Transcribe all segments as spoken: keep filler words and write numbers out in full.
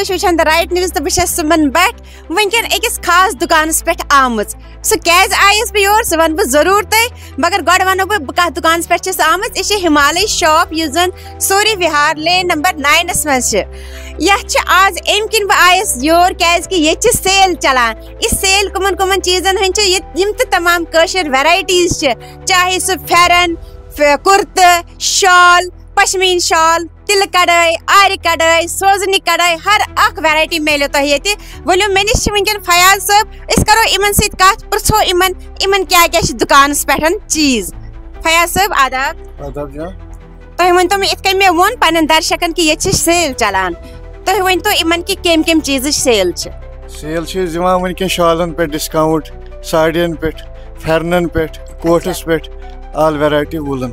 تُہۍ چھِو وٕچھان The Right News تہٕ بہٕ چھَس سُمن بٹ۔ وٕنکیٚن أکِس خاص دُکانَس پٮ۪ٹھ آمٕژ۔ سُہ کیٛازِ آیَس بہٕ یور، سُہ وَنہٕ بہٕ ضروٗر تۄہہِ، مگر گۄڈٕ وَنو بہٕ، بہٕ کَتھ دُکانَس پٮ۪ٹھ چھَس آمٕژ۔ یہِ چھِ ہمالے شاپ، یُس زَن سوری وِہار لین نمبر ناینَس منٛز چھِ۔ یَتھ چھِ آز اَمہِ کِنۍ بہٕ آیَس یور، کیٛازِ کہِ ییٚتہِ چھِ سیل چَلان۔ یہِ سیل کٕمَن کٕمَن چیٖزَن ہٕنٛدۍ چھِ، یہِ، یِم تہِ تمام کٲشِر varieties چھِ، چاہے سُہ پھٮ۪رَن، ف-، کُرتہٕ، شال، پشمیٖن شال، تِلہٕ کڑٲے، آرِ کڑٲے، سوزنہِ کڑٲے، ہر اکھ variety میلہِ تۄہہِ ییٚتہِ۔ ؤلِو، مےٚ نِش چھِ وٕنکیٚن فیاض صٲب، أسۍ کرو یِمن سۭتۍ کتھ، پرژھو یِمن، یِمن کیٛاہ کیٛاہ چھِ دُکانس پٮ۪ٹھ چیٖز۔ فیاض صٲب، آداب۔ آداب جان۔ تُہۍ ؤنۍ تو مےٚ، یِتھ کٔنۍ مےٚ ووٚن پننٮ۪ن درشکن کہِ ییٚتہِ چھِ سیل چلان، تُہۍ ؤنۍ تو یِمن کہِ کٔمۍ کٔمۍ چیٖزٕچ سیل چھِ؟ سیل چھِ أسۍ دِوان وٕنکیٚن شالن پٮ۪ٹھ discount، ساڑٮ۪ن پٮ۪ٹھ، پھٮ۪رنن پٮ۪ٹھ، کوٹس پٮ۪ٹھ، all variety woolen۔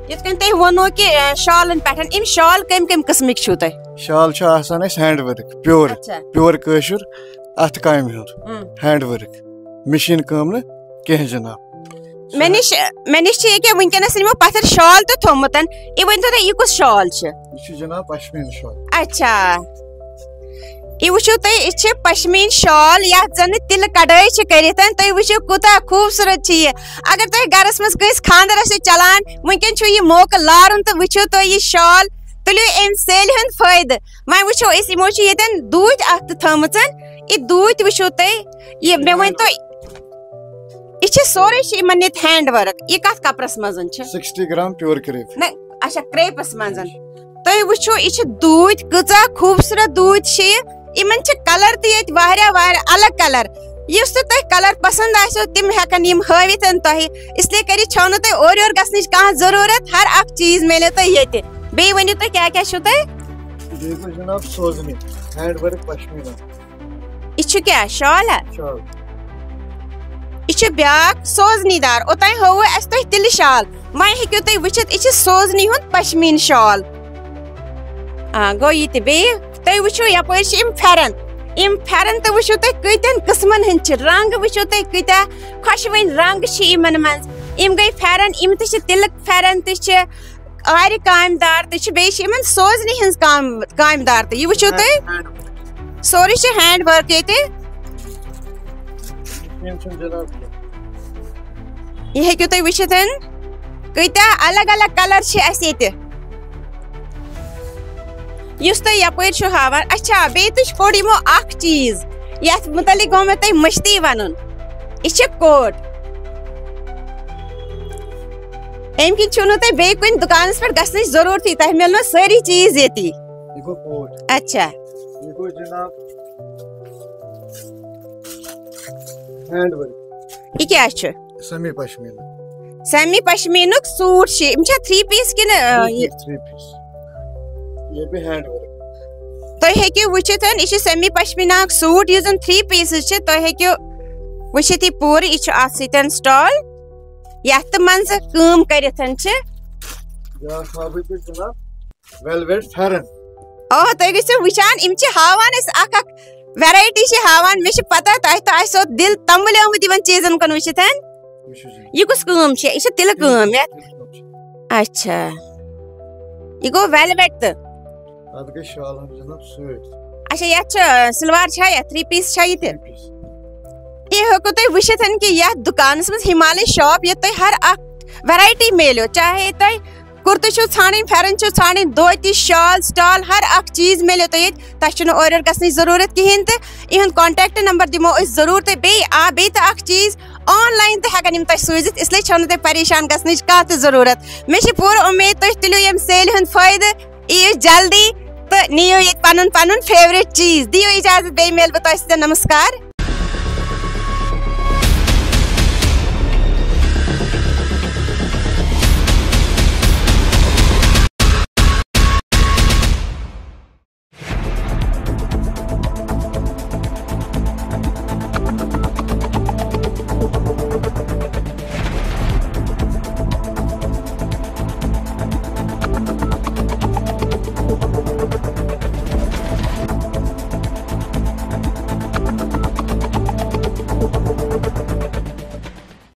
یِتھ کٔنۍ تۄہہِ ووٚنوُ کہِ، اے، شالن پٮ۪ٹھ، یِم شال کَمہِ کَمہِ قٕسمٕکۍ چھِو تۄہہِ؟ شال چھِ آسان اَسہِ hand work، pure، اچھا۔ Pure کٲشُر اَتھٕ کامہِ ہُنٛد، اۭں۔ Hand work، مِشیٖن کٲم نہٕ کینٛہہ جِناب۔ مےٚ نِش، مےٚ نِش چھِ ییٚکیٛاہ وٕنکیٚنَس یِمو پَتھر شال تہِ تھوٚمُت۔ یہِ ؤنۍ تو تُہۍ، یہِ کُس شال چھِ؟ یہِ چھُ جِناب پشمیٖن شال۔ اچھا۔ یہِ وٕچھِو تُہۍ، یہِ چھِ پشمیٖن شال، یَتھ زَن نہٕ تِلہٕ کَڑٲے چھِ کٔرِتھ۔ تُہۍ وٕچھِو، کوٗتاہ خوٗبصوٗرت چھِ یہِ۔ اگر تۄہہِ گَرَس منٛز کٲنٛسہِ خانٛدر آسہِ چَلان، وٕنکیٚن چھُ یہِ موقعہٕ لارُن تہٕ وٕچھِو تُہۍ یہِ شال، تُلِو اَمہِ سیلہِ ہُنٛد فٲیدٕ۔ وۄنۍ وٕچھو أسۍ، یِمو چھِ ییٚتٮ۪ن دوٗتۍ اَتھ تہٕ تھٲومٕژ۔ یہِ دوٗتۍ وٕچھِو تُہۍ، یہِ مےٚ ؤنۍ تو، یہِ چھِ سورُے چھِ یِمَن ییٚتہِ hand work۔ یہِ کَتھ کَپرَس منٛز چھِ؟ Sixty gram pure crepe۔ نہ، اچھا، کرٛیپَس منٛز۔ تُہۍ وٕچھِو، یہِ چھِ دوٗتۍ، کۭژاہ خوٗبصوٗرت دوٗتۍ چھِ یہِ۔ یِمَن چھِ colour تہِ ییٚتہِ واریاہ، واریاہ الگ colour۔ یُس تہِ تۄہہِ colour پسنٛد آسیو، تِم ہٮ۪کَن یِم ہٲوِتھ تۄہہِ۔ اس لیے کٔرِو، چھو نہٕ تۄہہِ اورٕ یورٕ گژھنٕچ کانٛہہ ضروٗرت، ہر اکھ چیٖز میلہِ تۄہہِ ییٚتہِ۔ بیٚیہِ ؤنِو تُہۍ، کیٛاہ کیٛاہ چھُو تۄہہِ؟ بیٚیہِ گوٚو جِناب سوزنہِ، hand work پشمیٖنہ۔ یہِ چھُ کیٛاہ، شال ہا؟ شال۔ یہِ چھُ بیٛاکھ سوزنی دار۔ اوٚتام ہٲووٕ اَسہِ تۄہہِ تِلہٕ شال، وۄنۍ ہیٚکِو تُہۍ وٕچھِتھ، یہِ چھِ سوزنی ہُنٛد پشمیٖن شال۔ آ، گوٚو یہِ تہِ۔ بیٚیہِ تُہۍ وٕچھِو، یَپٲرۍ چھِ یِم پھٮ۪رَن۔ یِم پھٮ۪رَن تہِ وٕچھِو تُہۍ، کۭتٮ۪ن قٕسمَن ہٕنٛدۍ چھِ۔ رنٛگ وٕچھِو تُہۍ، کۭتیٛاہ خۄشوٕنۍ رنٛگ چھِ یِمَن منٛز۔ یِم گٔے پھٮ۪رَن، یِم تہِ چھِ تِلہٕ پھٮ۪رَن تہِ چھِ، آرِ کامہِ دار تہِ چھِ، بیٚیہِ چھِ یِمَن سوزنہِ ہٕنٛز کام، کامہِ دار تہِ۔ یہِ وٕچھِو تُہۍ، سورُے چھِ hand work ییٚتہِ۔ یِم چھِنہٕ جِناب کینٛہہ۔ یہِ ہیٚکِو تُہۍ وٕچھِتھ، کۭتیٛاہ الگ الگ colour چھِ اَسہِ ییٚتہِ۔ یُس تُہۍ یَپٲرۍ چھِو ہاوان، اچھا، بیٚیہِ تہِ چھُ کوٚڑ یِمو اَکھ چیٖز، یَتھ مُتعلِق گوٚو مےٚ تۄہہِ مٔشتٕے وَنُن۔ یہِ چھِ coat۔ اَمہِ کِنۍ چھُو نہٕ تۄہہِ بیٚیہِ کُنہِ دُکانَس پٮ۪ٹھ گژھنٕچ ضروٗرتٕے، تۄہہِ مِلنو سٲری چیٖز ییٚتی۔ یہِ گوٚو coat۔ اچھا۔ یہِ گوٚو جِناب hand work۔ یہِ کیٛاہ چھُ؟ Semi پشمیٖنہ۔ Semi پشمیٖنُک suit چھِ، یِم چھا three piece کِنہٕ، آ، یہِ؟ Three piece۔ یہِ بیٚیہِ hand work۔ تُہۍ ہیٚکِو وٕچھِتھ، یہِ چھُ semi پشمیٖنہ اکھ suit، یُس زَن three pieces چھِ۔ تُہۍ ہیٚکِو وٕچھِتھ یہِ پوٗرٕ، یہِ چھُ اَتھ سۭتۍ stall، یَتھ تہٕ منٛزٕ کٲم کٔرِتھ چھِ۔ بیٛاکھ ہاوٕ بہٕ تۄہہِ جِناب velvet پھٮ۪رَن۔ آ، تُہۍ گٔژھِو وٕچھان، یِم چھِ ہاوان اَسہِ اَکھ اَکھ variety چھِ ہاوان۔ مےٚ چھِ پَتہ تۄہہِ تہِ آسیو دِل تَمبٕلیومُت یِمَن چیٖزَن کُن وٕچھِتھ۔ وٕچھِو جِناب۔ یہِ کُس کٲم چھِ؟ یہِ چھِ تِلہٕ کٲم، یَتھ؟ تِلہٕ کٲم چھِ۔ اچھا۔ یہِ گوٚو velvet تہٕ۔ اَتھ گٔے شال ہن جِناب سۭتۍ۔ اچھا، یَتھ چھِ، آ، سلوار چھا یَتھ؟ Three piece چھا یہِ تہِ؟ Three piece۔ یہِ ہیٚکِو تُہۍ وٕچھِتھ کہِ یَتھ دُکانَس منٛز ہمالے شاپ، ییٚتہِ تۄہہِ ہر اَکھ variety میلیو، چاہے تۄہہِ کُرتہٕ چھِو ژھانٛڈٕنۍ، پھٮ۪رَن چھِو ژھانٛڈٕنۍ، دھوتی، شال، سٹال، ہر اَکھ چیٖز میلیو تۄہہِ ییٚتہِ۔ تۄہہِ چھُنہٕ اورٕ یورٕ گژھنٕچ ضروٗرت کِہیٖنۍ تہٕ۔ یِہُنٛد contact number دِمو أسۍ ضروٗر تۄہہِ۔ بیٚیہِ، آ، بیٚیہِ تہِ اَکھ چیٖز، online تہِ ہٮ۪کَن یِم تۄہہِ سوٗزِتھ، اس لیے چھَو نہٕ تۄہہِ پریشان گژھنٕچ کانٛہہ تہِ ضروٗرت۔ مےٚ چھِ پوٗرٕ اُمید تُہۍ تُلِو ییٚمہِ سیلہِ ہُنٛد فٲیدٕ، یِیِو جلدی تہٕ نِیِو ییٚتہِ پَنُن پَنُن favourite چیٖز۔ دِیِو اِجازت، بیٚیہِ میلہٕ بہٕ تۄہہِ سۭتۍ۔ نمسکار۔